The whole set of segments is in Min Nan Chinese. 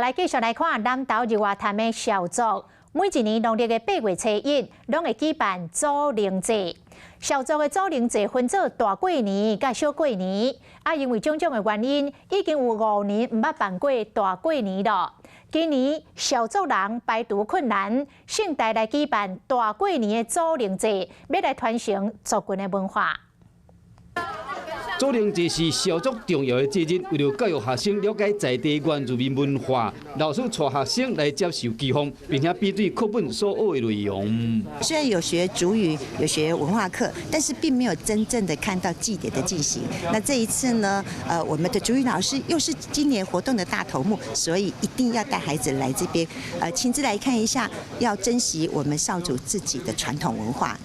來繼續來看南投日月潭的邵族，每一年農曆的8月初1，攏會舉辦祖靈祭。邵族的祖靈祭分做大過年佮小過年，啊，因為種種的原因，已經有5年毋捌辦過大過年囉。今年邵族人排除困難，盛大來舉辦大過年的祖靈祭，欲來傳承族群的文化。祖靈祭是邵族重要的節日，為著教育學生了解在地原住民文化，老師帶學生來接受祭奉，並且比對課本所學的內容。雖然有學族語，有學文化課，但是並沒有真正的看到祭典的進行。那這一次呢，我們的族語老師又是今年活動的大頭目，所以一定要帶孩子來這邊，親自來看一下，要珍惜我們邵族自己的傳統文化。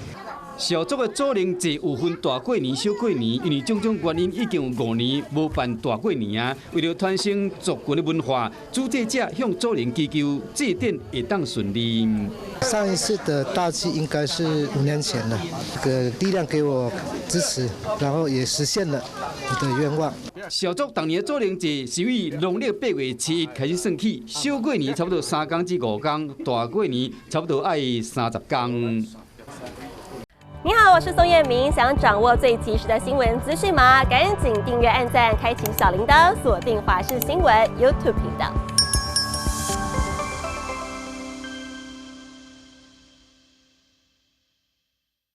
邵族的祖靈祭有分大過年、小過年，因為種種原因，已經有五年無辦大過年啊。為著傳承族群的文化，主祭者向祖靈祈求祭典會當順利。上一次的大祭應該是5年前了，這個力量給我支持，然後也實現了我的願望。邵族逐年的祖靈祭是以農曆8月7日開始算起，小過年差不多3工至5工，大過年差不多愛30工。你好，我是宋燕明。想掌握最及時的新聞資訊嗎？趕緊訂閱、按讚、開啟小鈴鐺，鎖定華視新聞 YouTube 頻道。